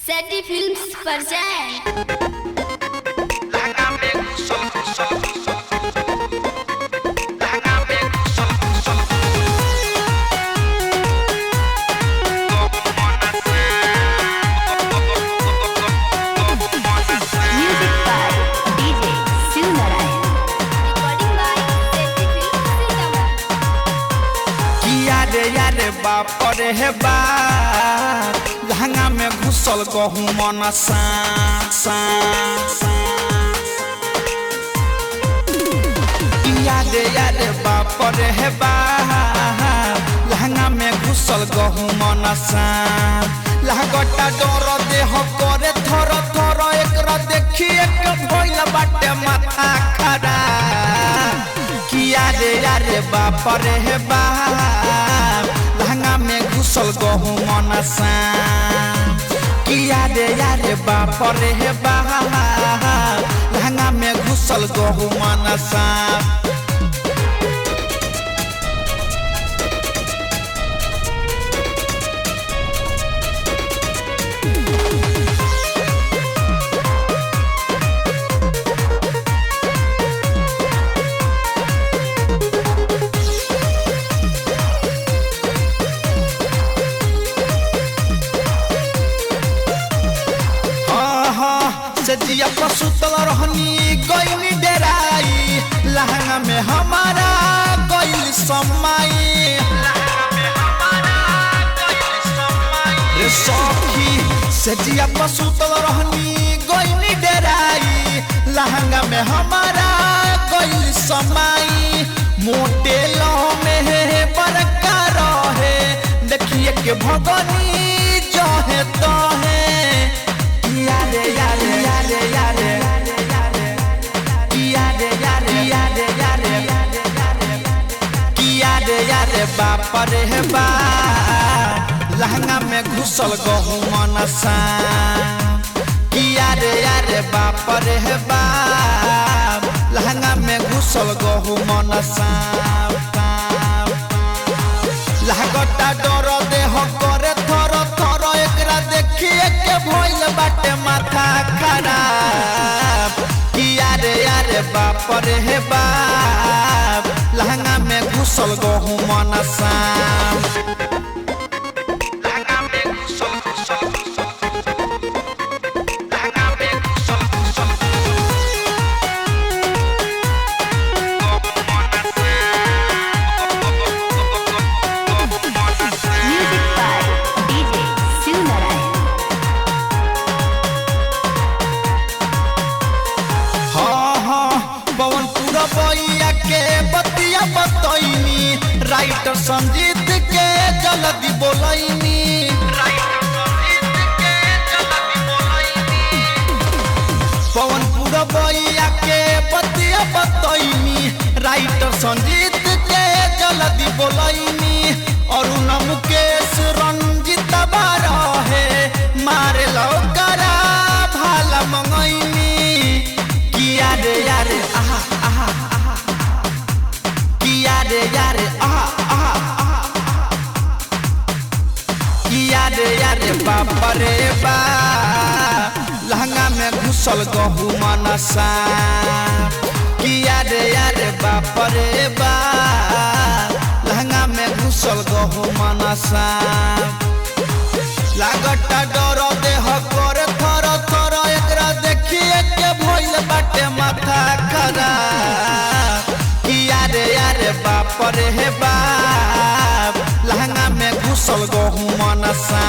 Seti Films present. Music by DJ Sundarai. Recording by Seti Films Sitamarhi. किया रे यारे बाप रे हे बाप, लहंगा में घुसल गहूँ मन सा सा सा। किया रे यारे बाप रे हे बाप, लहंगा में घुसल गहूँ मन सा। लहगटा डर देह करे थर थर, एकरा देखी एक भइल बाटे माथा खराब। किया रे यारे बाप रे हे बाप, लहंगा में घुसल गहूँ मनसा। किया रे यारे बाप रे हे बाप, लहंगा में घुसल गहूँ मनसा। हाँ हाँ, से जिया पर सुतल रहनी गईनी डेराई, लहंगा में हमारा गईल समाई। रे सखी, से जिया पर सुतल रहनी गईनी डेराई, लहंगा में हमारा गईल समाई। मोटे लह में हे बरका रहे, देखिए के भगनी जहे तहे। यारे यारे यारे यारे यारे यारे यारे यारे यारे यारे बाप रे बाप, लहंगा में घुसल गहूँ मनसा। किया रे यारे बाप रे बाप, लहंगा में घुसल गहूँ मनसा। लागता डर देह करे थर थर, एकरा देखिए के भइल बाटे माथा खराब। किया रे यारे बाप रे हे बाप, लहंगा में घुसल गहूँ मनसा। Music by DJ Sundarai. हाँ हाँ, पवन पूरा बइया के बतिया बतैनी, राइटर संजीत के जल्दी बोलैनी। पवन पूरा बइया के बतिया बतैनी, राइटर संजीत के जल्दी बोलैनी। अरुण मुकेश रंजित बारहे मारे लौकरा भाला मंगैनी। किया रे यारे आहा आहा आहा, किया रे यारे आहा आहा आहा, किया रे यारे बाप रे बाप, लहंगा में घुसल गहूँ मनसा। किया रे यारे बाप रे बाप, लहंगा में घुसल गहूँ मनसा। लागता डर देह करे थर थर, एकरा देखिए के भइल बाटे माथा खराब। किया रे यारे बाप रे हे बाप, लहंगा में घुसल गहूँ मनसा।